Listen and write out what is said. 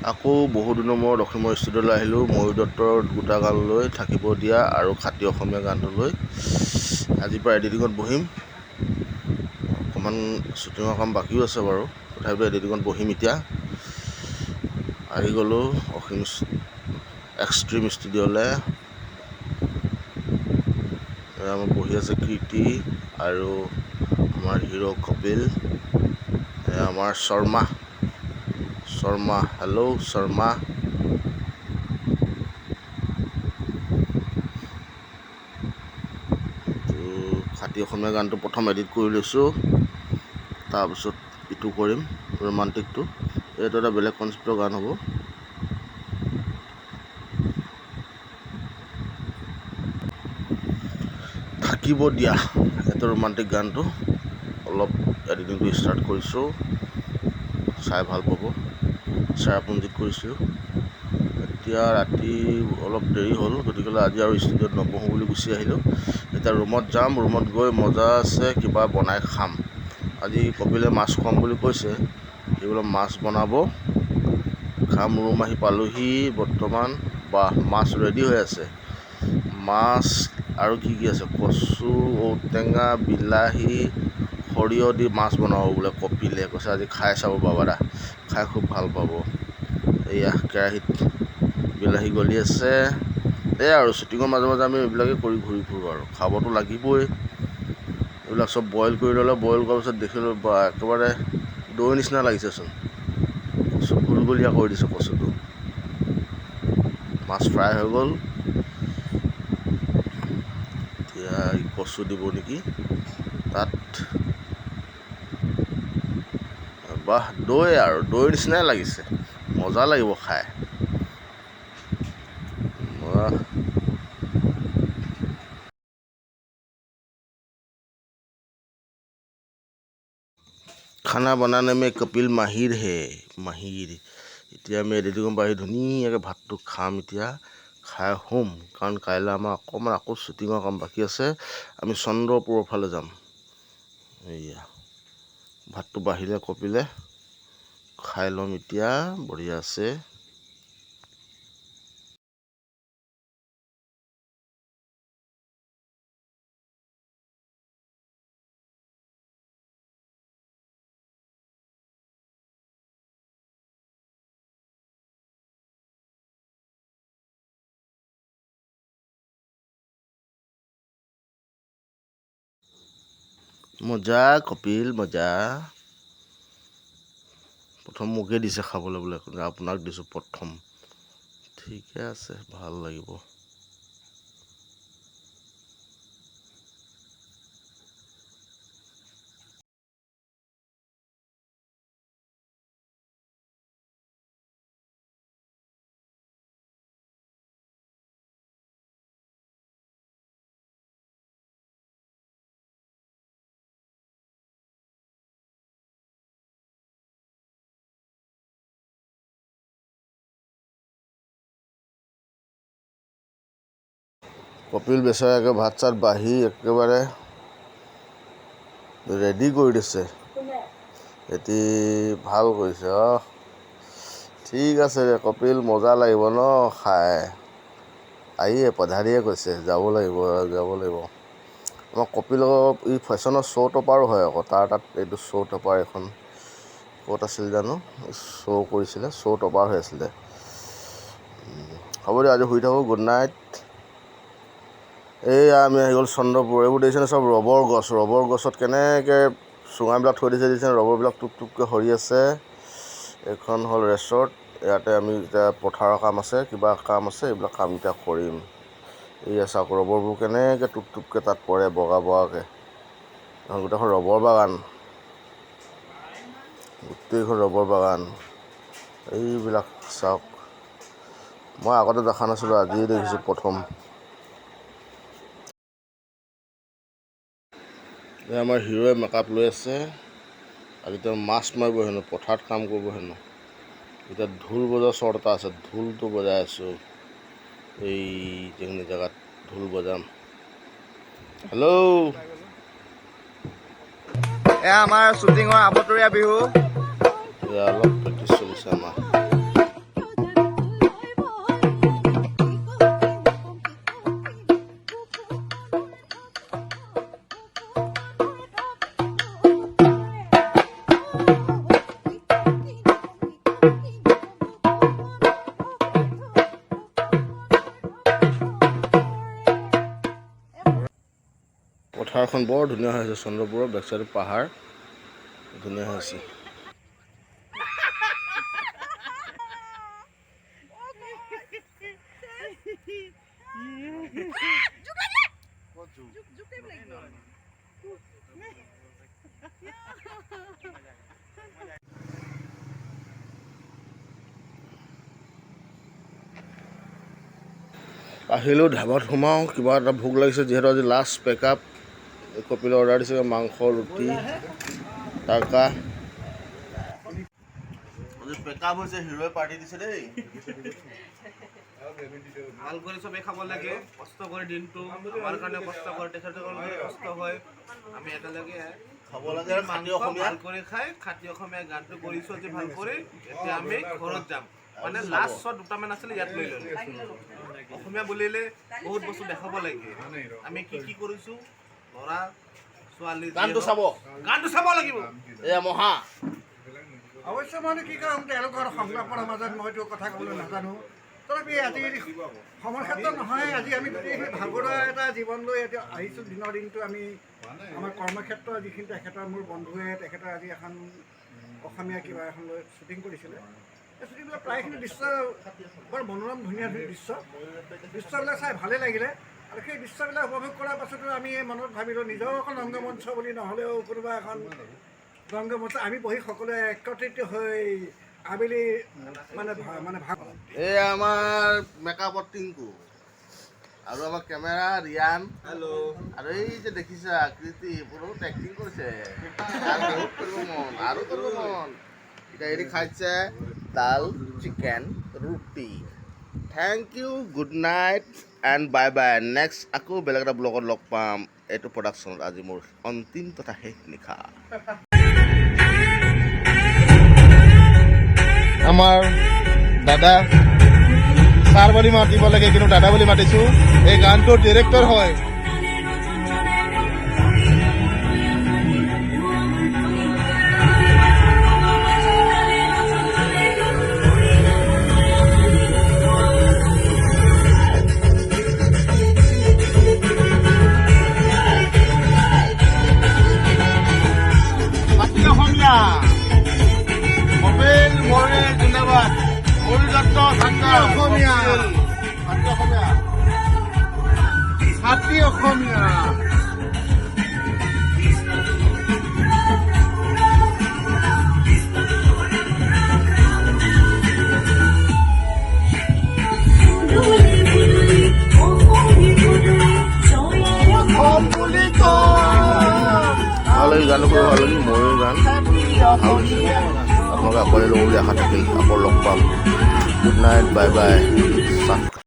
আকৌ বহুদিনৰ মূৰত অসীমৰ ষ্টুডিঅ'লৈ আহিলোঁ ময়ূৰ দত্তৰ দুটা গান লৈ, থাকিব দিয়া আৰু খাটি অসমীয়া গানটো লৈ। আজিৰ পৰা এডিটিঙত বহিম। অকণমান শ্বুটিঙৰ কাম বাকীও আছে বাৰু, তথাপিতো এডিটিঙত বহিম এতিয়া। আহি গ'লোঁ অসীম এক্সট্ৰিম ষ্টুডিঅ'লৈ। আমাৰ বহি আছে কীৰ্তি আৰু আমাৰ হিৰ' কপিল, আমাৰ শৰ্মা। শৰ্মা, হেল্ল' শৰ্মা। খাটি অসমীয়া গানটো প্ৰথম এডিট কৰি লৈছোঁ, তাৰপিছত ইটো কৰিম ৰোমান্টিকটো। এইটো এটা বেলেগ কনচেপ্টৰ গান হ'ব। থাকিব দিয়া, এইটো ৰোমান্টিক গানটো অলপ এডিটিংটো ষ্টাৰ্ট কৰিছোঁ, চাই ভাল পাব। চেৰাপুঞ্জীত কৰিছিলোঁ। এতিয়া ৰাতি অলপ দেৰি হ'ল, গতিকেলৈ আজি আৰু ষ্টুডিঅ'ত নবহোঁ বুলি গুচি আহিলোঁ। এতিয়া ৰুমত যাম, ৰুমত গৈ মজা আছে কিবা বনাই খাম। আজি কপিলে মাছ খুৱাম বুলি কৈছে, সি বোলে মাছ বনাব, খাম। ৰুম আহি পালোহি বৰ্তমান। বাহ, মাছ ৰেডি হৈ আছে। মাছ আৰু কি কি আছে, কচু, ঔটেঙা, বিলাহী, সৰিয়হ দি মাছ বনাব বোলে কপিলে। কৈছে আজি খাই চাব বাবাদা, খাই খুব ভাল পাব। এয়া কেৰাহীত বিলাহী গলি আছে। এয়া আৰু শ্বুটিঙৰ মাজে মাজে আমি এইবিলাকেই কৰি ঘূৰি ফুৰোঁ আৰু, খাবতো লাগিবই। এইবিলাক চব বইল কৰি ল'লে, বইল কৰাৰ পিছত দেখিলোঁ বা একেবাৰে দৈ নিচিনা লাগিছেচোন। কচু গোলগলীয়া কৰি দিছোঁ কচুটো। মাছ ফ্ৰাই হৈ গ'ল। এতিয়া কচু দিব নেকি তাত। বাহ, দৈ আৰু দৈৰ নিচিনাই লাগিছে, মজা লাগিব খাই। বাহ, खाना बनाने में कपिल माहिर है, माहिर। এতিয়া আমি এডিটিঙৰ পৰা আহি ধুনীয়াকৈ ভাতটো খাম, এতিয়া খাই শুম, কাৰণ কাইলৈ আমাৰ অকণমান আকৌ শ্বুটিঙৰ কাম বাকী আছে। আমি চন্দ্ৰপুৰৰ ফালে যাম। এয়া ভাতটো বাঢ়িলে কপিলে, খাই ল'ম এতিয়া, বঢ়িয়া আছে। মজা কপিল, মজা। প্ৰথম মোকে দিছে খাবলৈ বোলে, আপোনাক দিছোঁ প্ৰথম। ঠিকে আছে, ভাল লাগিব। কপিল বেচেৰাকে ভাত চাত বাঢ়ি একেবাৰে ৰেডি কৰি দিছে। এটি ভাল কৰিছে। অঁ, ঠিক আছে দে কপিল, মজা লাগিব ন খাই। আহিয়ে পধাৰিয়ে কৈছে যাব লাগিব, যাব লাগিব। আমাৰ কপিল ই ফেশ্বনৰ শ্ব' টপাৰো হয় আকৌ, তাৰ তাত এইটো শ্ব' টপাৰ এখন ক'ত আছিল জানো, শ্ব' কৰিছিলে, শ্ব' টপাৰ হৈ আছিলে। হ'ব দিয়ক, আজি শুই থাকোঁ, গুড নাইট। এইয়া আমি আহি গ'ল চন্দ্ৰপুৰ। এইবোৰ দেখিছেনে চব ৰবৰ গছ, ৰবৰ গছত কেনেকৈ চুঙাবিলাক থৈ দিছে দেখিছেনে, ৰবৰবিলাক টোপ টোপকৈ সৰি আছে। এইখন হ'ল ৰেচৰ্ট। ইয়াতে আমি এতিয়া পথাৰৰ কাম আছে, কিবা কাম আছে, এইবিলাক কাম এতিয়া কৰিম। এইয়া চাওক ৰবৰবোৰ কেনেকৈ টোপ টোপকৈ তাত পৰে বগা বগাকৈ। গোটেইখন ৰবৰ বাগান, গোটেইখন ৰবৰ বাগান। এইবিলাক চাওক, মই আগতে দেখা নাছিলোঁ, আজিয়ে দেখিছোঁ প্ৰথম। আমাৰ হিৰোৱে মেকআপ লৈ আছে। আজি তেওঁ মাছ মাৰিব হেনো, পথাৰত কাম কৰিব হেনো। এতিয়া ঢোল বজোৱা চৰ্ট এটা আছে, ঢোলটো বজাই আছোঁ। এই যিখিনি জেগাত ঢোল বজাম। হেল্ল', এয়া আমাৰ শ্বুটিঙৰ আবতৰীয়া বিহু। এয়া অলপ প্ৰেক্টিচ চলিছে আমাৰ। পথাৰখন বৰ ধুনীয়া হৈ আছে। চন্দ্ৰপুৰৰ বেক চাইডত পাহাৰ ধুনীয়া হৈ আছে। আহিলোঁ, ধাবাত সোমাওঁ, কিবা এটা ভোক লাগিছে যিহেতু আজি লাষ্ট পেকআপ। কপিলে অৰ্ডাৰ দিছে মাংস, ৰুটি, তাৰকা। আজি পেকআপ হৈছে, হিৰোৱে পাৰ্টি দিছে দেই। ভাল কৰি চবেই খাব লাগে। কষ্ট কৰি দিনটো আমাৰ কাৰণে কষ্ট কৰে, তেখেতৰ কাৰণে কষ্ট হয়। আমি একেলগে খাব লাগে আৰু খাটি মাংস অসমীয়া ভাল কৰি খাই খাটি অসমীয়া গানটো কৰিছোঁ আজি ভাল কৰি। এতিয়া আমি ঘৰত যাম। মানে লাষ্ট শ্বট দুটামান আছিলে, ইয়াত লৈ ল'লো। অসমীয়া বুলিলে বহুত বস্তু দেখাব লাগে, আমি কি কি কৰিছোঁ, ল'ৰা ছোৱালী যিয়ে গানটো হওক। চাব। গানটো চাব লাগিব। এয়া মহা। অৱশ্যে মানে কি ক'ম, তেওঁলোকৰ সংলাপৰ মাজত মইতো কথা ক'বলৈ নাজানো। তথাপি আজি সময় ক্ষেত্ৰত নহয়, আজি আমি গোটেইখিনি ভাগৰুৱা এটা জীৱন লৈ এতিয়া আহিছোঁ। দিনৰ দিনটো আমি আমাৰ কৰ্মক্ষেত্ৰৰ যিখিনি, তেখেতৰ মোৰ বন্ধুৱে তেখেতৰ আজি এখন অসমীয়া কিবা এখন লৈ শ্বুটিং কৰিছিলে। এই শ্বুটিংবিলাক প্ৰায়খিনি দৃশ্য বৰ মনোৰম, ধুনীয়া ধুনীয়া দৃশ্য। দৃশ্যবিলাক চাই ভালেই লাগিলে আৰু সেই দৃশ্যবিলাক উপভোগ কৰাৰ পাছতো আমি মনত ভাবিলোঁ, নিজৰ এখন ৰংগমঞ্চ বুলি নহ'লেও কোনোবা এখন ৰংগমঞ্চ আমি বহি সকলোৱে একত্ৰিত হৈ আবেলি মানে ভাগ এয়া আমাৰ মেকআপত টিংকু আৰু আমাৰ কেমেৰা ৰিয়ান। হেল্ল'। আৰু এই যে দেখিছা আকৃতি, বহুত এক্টিং কৰিছে আৰু বহুত কৰিব মন আৰু কৰিব মন। এতিয়া এৰি খাইছে দাল, chicken, roti. Thank you, good night and bye bye. Next আকৌ বেলেগ এটা ব্লগত লগ পাম। এইটো প্ৰডাকশ্যনত আজি মোৰ অন্তিম তথা শেষ নিশা। আমাৰ দাদা, ছাৰ বুলি মাতিব লাগে কিন্তু দাদা বুলি মাতিছো, এই গানটোৰ ডিৰেক্টৰ হয়। খাটি অসমীয়া কপিল মৰিৰ জিন্দাবাদ। মৰিৰ দত্ত। অসমীয়া। খাটি অসমীয়া। খাটি অসমীয়া। অসম বুলি ভাল লাগিল গানটো শুনি, ভাল লাগিল। ময়ো গান ভাল হৈছে। আপোনালোকে আঁকোৱালি ল'ব বুলি আশা থাকিল। আকৌ লগ পাম। Good night, bye bye.